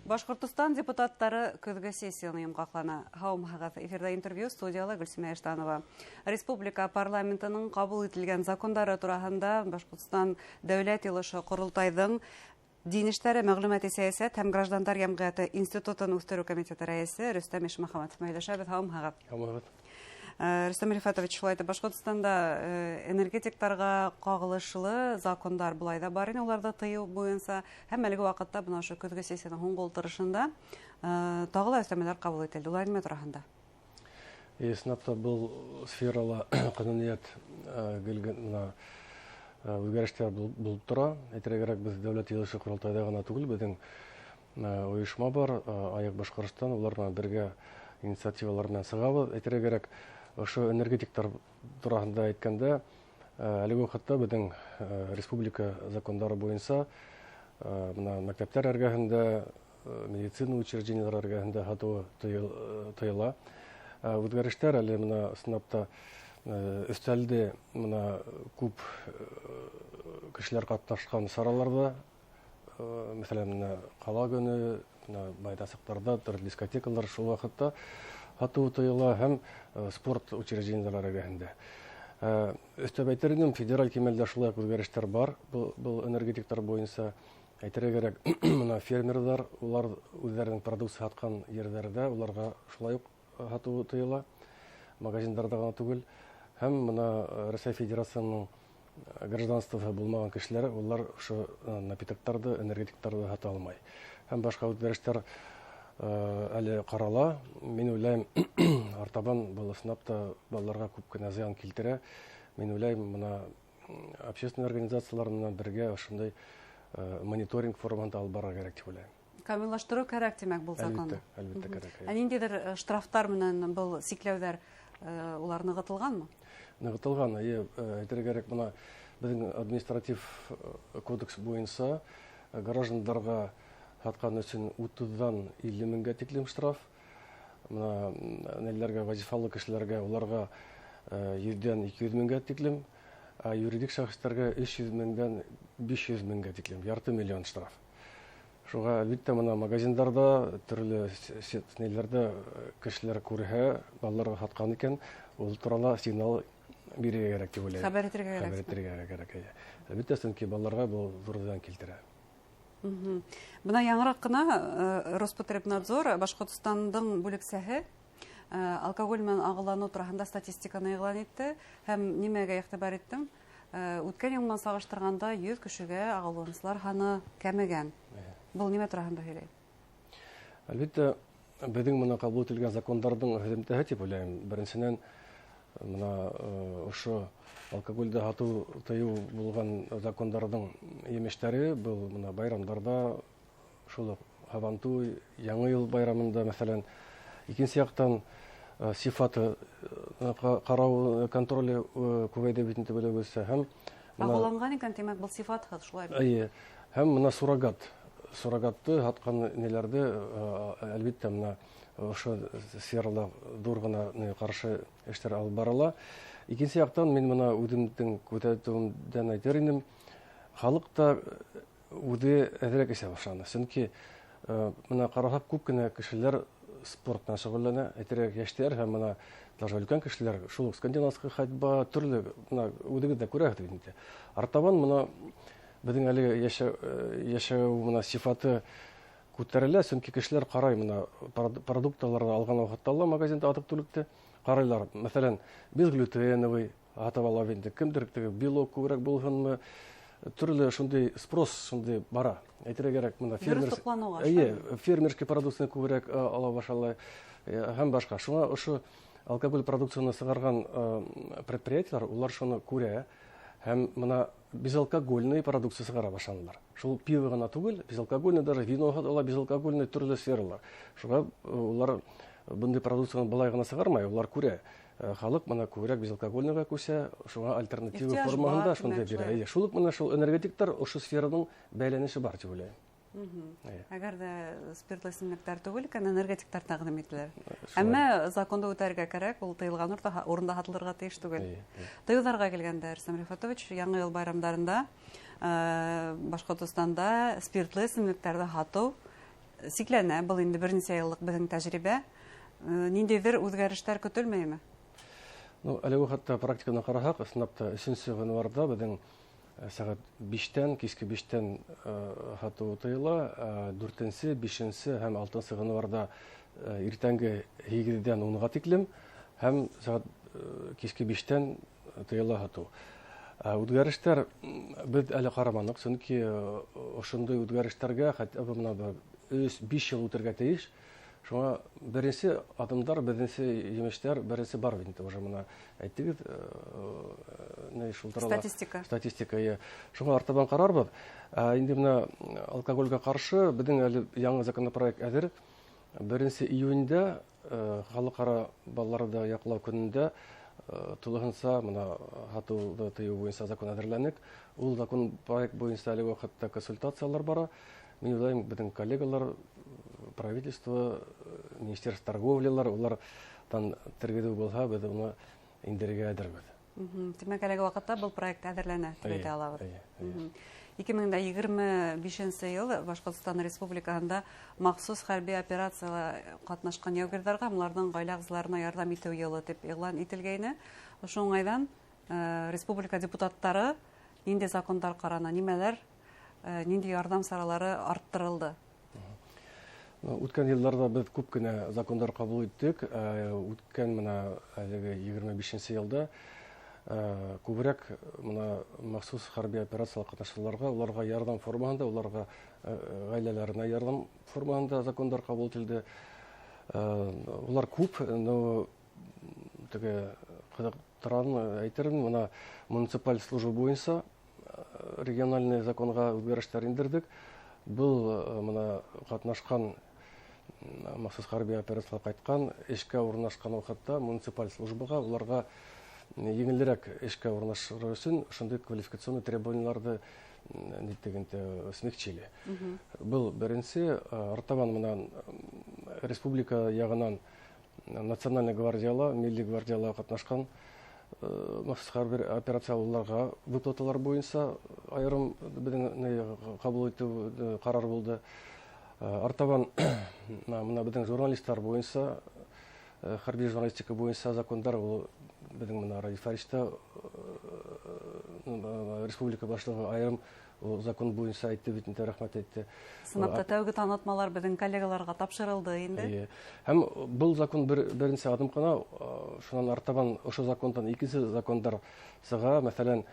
Башҡортостан депутаттары көҙгө сессияны йомғаҡланы. Һаумыһығыҙ! Эфирҙа интервью, студияла Гөлсимә Иштанова. Республика парламентының ҡабул ителгән закондары тураһында Башҡортостан Дәүләт Йыйылышы Ҡоролтайҙың Дин эштәре, мәғлүмәти сәйәсәт һәм граждандар йәмғиәте институтын үҫтереү комитеты рәйесе Рөстәм Ишмөхәмәтов һөйләшәбеҙ. Һаумыһығыҙ! Һаумыһығыҙ! Рөстәм Рифатович, шулай итеп, Башҡортостанда энергетиктарға ҡағылышлы закондар былай ҙа бар ине, уларҙы тыйыу буйынса, һәм әлеге ваҡытта бына ошо көҙгө сессияның һуңғы ултырышында тағы ла өҫтәмәләр ҡабул ителде. Улар нимә тураһында? Ысынлап та, был сферала ҡануниәт гел бына үҙгәрештәр булып тора. Әйтергә кәрәк, беҙ Дәүләт Йыйылышы Ҡоролтайҙа ғына түгел, беҙҙең ойошма бар, Айыҡ Башҡортостан, улар менән бергә инициативалар менән сығабыҙ. Әйтергә кәрәк, ошо энергетиктар тураһында әйткәндә, әлеге ваҡытта беҙҙең республика закондары буйынса бына мәктәптәр эргәһендә, медицина учреждениелар эргәһендә һатыуы тыйыла. Үҙгәрештәр әле бына ысынлап та өҫтәлде, бына күп кешеләр ҡатнашҡан сараларҙа, мәҫәлән, бына ҡала көнө, бына майҙансыҡтарҙа, төрлө дискотекалар, шул ваҡытта һатыу тыйыла һәм спорт учреждениелары эргәһендә. Өҫтәп әйтер инем, федераль кимәлдә шулай уҡ үҙгәрештәр бар, был энергетиктар буйынса. Әйтергә кәрәк, бына фермерҙар, улар үҙҙәренең продукция һатҡан ерҙәрҙә уларға шулай уҡ һатыу тыйыла, магазиндарҙа ғына түгел. Һәм бына Рәсәй Федерацияһының гражданствоһы булмаған кешеләр, улар ошо напитоктарҙы, энергетиктарҙы һата алмай. Һәм башҡа үҙгәрештәр әле ҡарала. Мин уйлайым, артабан был ысынлап та балаларға күп кенә зыян килтерә. Мин уйлайым, бына общественный организациялар менән бергә ошондай мониторинг формаһында алып барырға кәрәк тип уйлайым. Камиллаштырыу кәрәк, тимәк, был законды. Әлбиттә, әлбиттә кәрәк. Ә ниндәйҙер штрафтар менән был сикләүҙәр, улар нығытылғанмы? Нығытылған, эйе, әйтергә кәрәк, бына беҙҙең административ кодекс буйынса граждандарға һатҡан өсөн утыҙҙан илле меңгә тиклем штраф, бына нәләргә, вазифалы кешеләргә, уларға йөҙҙән ике йөҙ меңгә тиклем, ә юридик шәхестәргә өс йөҙ меңдән биш йөҙ меңгә тиклем, ярты миллион штраф. Шуға, әлбиттә, бына магазиндарҙа, төрлө нәләрҙә кешеләр күрһә, балаларға һатҡан икән, ул турала сигнал бирергә кәрәк тип уйлайым. Хәбәр итергә кәрәк. Хәбәр итергә кәрәк, эйе. Әлбиттә, сөнки балаларға был ҙур зыян килтерә. Бына яңыраҡ ҡына Роспотребнадзор Башҡортостандың бүлексәһе алкоголь менән ағыланыу тураһында статистиканы иғлан итте. Һәм нимәгә иғтибар иттем? Үткән йыл менән сағыштырғанда 100 кешегә ағыланыусылар һаны кәмегән. Был нимә тураһында һөйләй? Әлбиттә, беҙҙең бына ҡабул ителгән закондарҙың һөҙөмтәһе тип уйлайым. Беренсенән, бына ошо алкогольде һатыу тыйыу булған закондарҙың емештәре был бына байрамдарҙа, шул уҡ Һабантуй, Яңы йыл байрамында, мәҫәлән. Икенсе яҡтан, сифаты ҡарау контроле күбәйҙе бит инде, белеүебеҙсә. Һәм бына Ағыуланған икән, тимәк, был сифатһыҙ, шулай бит? Эйе. Һәм бына суррогатты һатҡан неләрҙе, әлбиттә, бына ошо сферала ҙур ғына ҡаршы эштәр алып барыла. Икенсе яҡтан, мин бына үҙемдең күҙәтеүемдән әйтер инем, халыҡ та үҙе әҙерәк эсә башланы. Сөнки бына ҡараһаҡ, күп кенә кешеләр спорт менән шөғөлләнә, әйтергә йәштәр һәм бына даже өлкән кешеләр, шул уҡ скандинавский ходьба, төрлө, бына үҙегеҙ ҙә күрәһегеҙ бит инде. Артабан бына беҙҙең әле йәшәү бына сифаты күтәрелә, сөнки кешеләр ҡарай бына продукттарҙы алған ваҡытта ла магазинда аҙыҡ-түлекте ҡарайлар. Мәҫәлән, безглютеновый һатып ала инде, кемдер теге белок күберәк булһынмы, төрлө шундай спрос шундай бара. Әйтергә кәрәк, бына Дөрөҫ фермер туҡланыуға, Эйе, шулаймы? фермерский продукцияны күберәк ала башлай һәм башҡа. Шуңа ошо алкоголь продукцияны сығарған предприятиелар, улар шуны күрә һәм бына безалкогольный продукция сығара башланылар. Шул пиво ғына түгел, безалкогольный даже вино ала, безалкогольный төрлө сфералар. Шуға улар бындай продукцияны былай ғына сығармай, улар күрә. Халыҡ бына күберәк безалкогольныйға күсә, шуңа альтернатива Ихтыяж формаһында бар, шундай тимәк, бирә. шулай. Эйе, шул уҡ бына шул энергетиктар ошо сфераның бәйләнеше бар тип уйлайым. Эйе. Әгәр ҙә спиртлы эсемлектәр түгел икән, энергетиктар тәҡдим ителә. Шулай. Әммә законды үтәргә кәрәк, ул тыйылған урында һатылырға тейеш түгел. Эйе, эйе. Тыйыуҙарға килгәндә, Рөстәм Рифатович, Яңы йыл байрамдарында Башҡортостанда спиртлы эсемлектәрҙе һатыу Сикләнә, был инде бер нисә йыллыҡ беҙҙең тәжрибә. Ниндәйҙер үҙгәрештәр көтөлмәйме? Ну, әлеге ваҡытта практиканы ҡараһаҡ, ысынлап та 3 ғинуарҙа беҙҙең сәғәт 5-тән, киске 5-тән һатыу тыйыла, 4-нсе, 5-нсе һәм 6-нсы ғинуарҙа иртәнге 8-дән 10-ға тиклем һәм сәғәт киске 5-тән тыйыла һатыу. Үҙгәрештәр беҙ әле ҡараманыҡ, сөнки ошондай үҙгәрештәргә хәтта бына 3-5 йыл үтергә тейеш. Шуңа беренсе аҙымдар, беренсе емештәр, беренсе бар инде уже бына әйттегеҙ, ни шул турала. Статистика. Статистика, иә. Шуңа артабан ҡарарбыҙ. Инде бына алкогольгә ҡаршы беҙҙең әле яңы законопроект әҙер. 1 июньдә халыҡ-ара балаларҙы яҡлау көнөндә тулыһынса бына һатыуҙы тыйыу буйынса закон әҙерләнек. Ул закон проект буйынса әлеге ваҡытта консультациялар бара. Мин уйлайым, беҙҙең коллегалар, правительство, министерство торговлялар, уларҙан тергеҙеү булһа, беҙ уны индерергә әҙербеҙ. Тимәк, әлеге ваҡытта был проект әҙерләнә, тип әйтә алабыҙ. 2025 йыл Башҡортостан Республикаһында махсус хәрби операцияла ҡатнашҡан яугирҙарға, уларҙың ғаилә ағзаларына ярҙам итеү йылы тип иғлан ителгәйне. Ошо уңайҙан республика депутаттары ниндәй закондар ҡараны, нимәләр, ниндәй ярҙам саралары арттырылды? Үткән йылдарҙа беҙ күп кенә закондар ҡабул иттек. Үткән бына әлеге 25 йылда күберәк бына махсус хәрби операцияла ҡатнашыусыларға, уларға ярҙам формаһында, уларға ғаиләләренә ярҙам формаһында закондар ҡабул ителде. Улар күп, но теге ҡыҙыҡтырған әйтермен, бына муниципаль служба буйынса региональный законға үҙгәрештәр индерҙек. Был бына ҡатнашҡан махсус хәрби операцияла ҡайтҡан, эшкә урынлашҡан ваҡытта муниципаль службаға уларға еңелерәк эшкә урынлашыр өсөн ошондай квалификационный требованияларҙы нитегенте смягчили. Был беренсе, артабан менән республика яғынан Национальная гвардияла, Милли гвардияла ҡатнашҡан махсус хәрби операция уларға выплаталар буйынса айырым беҙҙең ҡабул итеү ҡарар булды. Артабан бына беҙҙең журналисттар буйынса, хәрби журналистика буйынса закондар ул беҙҙең бына Радий Фаридта республика башлығы айырым ул закон буйынса әйтте бит инде, рәхмәт әйтте. Сынап та тәүге танытмалар беҙҙең коллегаларға тапшырылды инде. Эйе. Һәм был закон беренсе аҙым ҡына, шунан артабан ошо закондан икенсе закондар сыға. Мәҫәлән,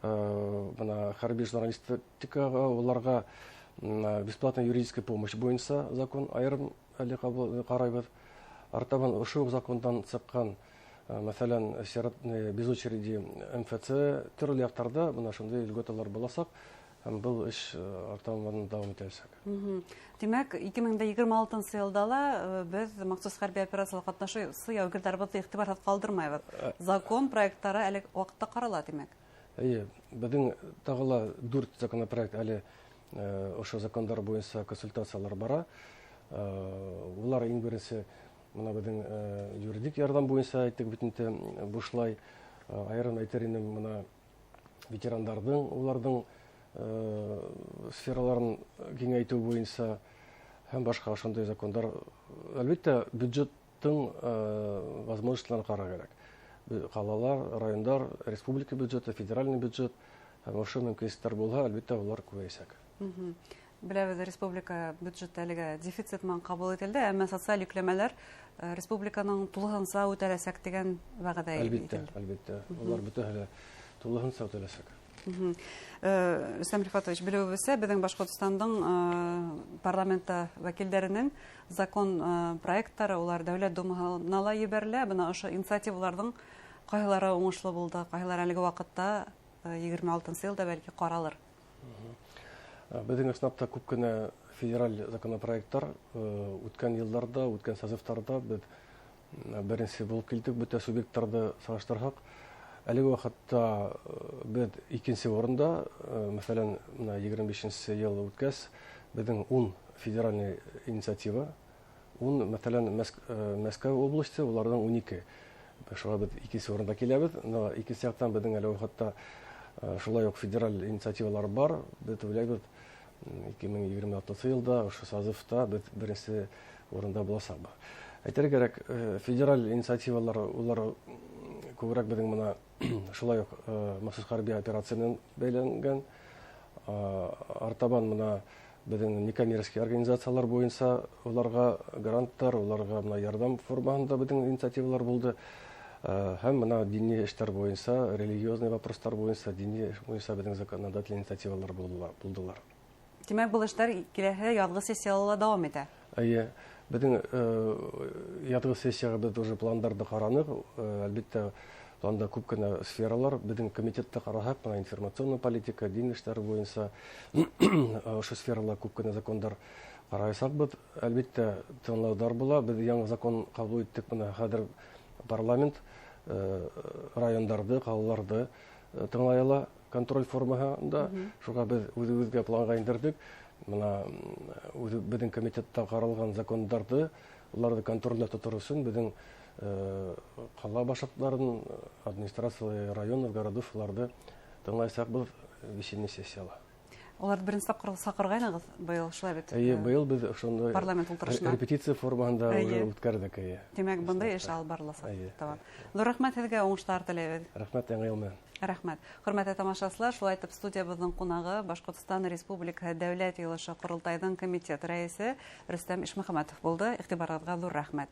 бына хәрби журналистикаға уларға бесплатная юридическая помощь буйынса закон айырым әле ҡарайбыҙ. Артабан ошо уҡ закондан сыҡҡан, мәҫәлән, без очереди МФЦ төрлө яҡтарҙа бына шундай льготалар буласаҡ. Һәм был эш артабан дауам итәсәк. Тимәк, 2026 йылда ла беҙ махсус хәрби операцияла ҡатнашыусы яугирҙарыбыҙҙы иғтибарһыҙ ҡалдырмайбыҙ. Закон проекттары әле ваҡытта ҡарала, тимәк. Эйе, беҙҙең тағы ла 4 законопроект әле ошо закондар буйынса консультациялар бара. Улар иң беренсе бына беҙҙең юридик ярҙам буйынса әйттек бит инде, бушлай. Айырым әйтер инем, бына ветерандарҙың, уларҙың сфераларын киңәйтеү буйынса һәм башҡа ошондай закондар. Әлбиттә, бюджеттың возможностьларын ҡарарға кәрәк. Ҡалалар, райондар, республика бюджеты, федеральный бюджет һәм ошо мөмкинлектәр булһа, әлбиттә, улар күбәйәсәк. Беләбеҙ, республика бюджеты әлегә дефицит менән ҡабул ителде, әммә социаль йөкләмәләр республиканың тулыһынса үтәләсәк тигән вәғәҙә Әлбиттә, ителде. әлбиттә, улар бөтәһе лә тулыһынса үтәләсәк. Рөстәм Рифатович, белеүебеҙсә, беҙҙең Башҡортостандың парламенты вәкилдәренең закон проекттары улар Дәүләт Думаһына ла ебәрелә. Бына ошо инициативаларҙың ҡайһылары уңышлы булды, ҡайһылары әлеге ваҡытта 26-нсы йылда бәлки ҡаралыр. Беҙҙең ысынлап та күп кенә федераль законопроекттар үткән йылдарҙа, үткән созывтарҙа беҙ беренсе булып килдек, бөтә субъекттарҙы сағыштырһаҡ. Әлеге ваҡытта беҙ икенсе урында, мәҫәлән, бына 25-нсе йыл үткәс, беҙҙең 10 федеральный инициатива, 10, мәҫәлән, Мәскәү области, уларҙың 12. Шуға беҙ икенсе урында киләбеҙ. Но икенсе яҡтан беҙҙең әлеге ваҡытта шулай уҡ федераль инициативалар бар. Беҙ уйлайбыҙ, 2026 йылда ошо созывта беҙ беренсе урында буласаҡбыҙ. Әйтергә кәрәк, федераль инициативалар улар күберәк беҙҙең бына шулай уҡ махсус хәрби операция менән бәйләнгән. Артабан бына беҙҙең некоммерческий организациялар буйынса уларға гранттар, уларға бына ярҙам формаһында беҙҙең инициативалар булды. Һәм бына дини эштәр буйынса, религиозный вопростар буйынса, дини эш буйынса беҙҙең законодательный инициативалар булдылар. Тимәк, был эштәр киләһе яҙғы сессияла ла дауам итә. Эйе, беҙҙең яҙғы сессияға беҙ уже пландарҙы ҡараныҡ. Әлбиттә, планда күп кенә сфералар. Беҙҙең комитетта ҡараһаҡ, бына информационная политика, дин эштәре буйынса ошо сферала күп кенә закондар ҡараясаҡбыҙ. Әлбиттә, тыңлауҙар була. Беҙ яңы закон ҡабул иттек. Бына хәҙер парламент райондарҙы, ҡалаларҙы тыңлай ала контроль формаһында. Шуға беҙ үҙебеҙгә планға индерҙек. Бына үҙе беҙҙең комитетта ҡаралған закондарҙы, уларҙы контролдә тотор өсөн беҙҙең ҡала башлыҡтарын, администрация районов, городов уларҙы тыңлаясаҡбыҙ весенний сессияла. Уларҙы беренсе тапҡыр саҡырғайнығыҙ быйыл, шулай бит? Эйе, быйыл беҙ ошондай парламент ултырышына. Репетиция формаһында уже үткәрҙек, эйе. Тимәк, бындай эш алып барыласаҡ. Эйе. Тамам. Ҙур рәхмәт һеҙгә, уңыштар теләйбеҙ. Рәхмәт, яңы йыл менән. Рәхмәт. Хөрмәтле тамашасылар, шулай итеп студиябыҙҙың ҡунағы Башҡортостан Республикаһы Дәүләт Йыйылышы Ҡоролтайҙың комитет рәйесе Рөстәм Ишмөхәмәтов булды. Иғтибарығыҙға ҙур рәхмәт.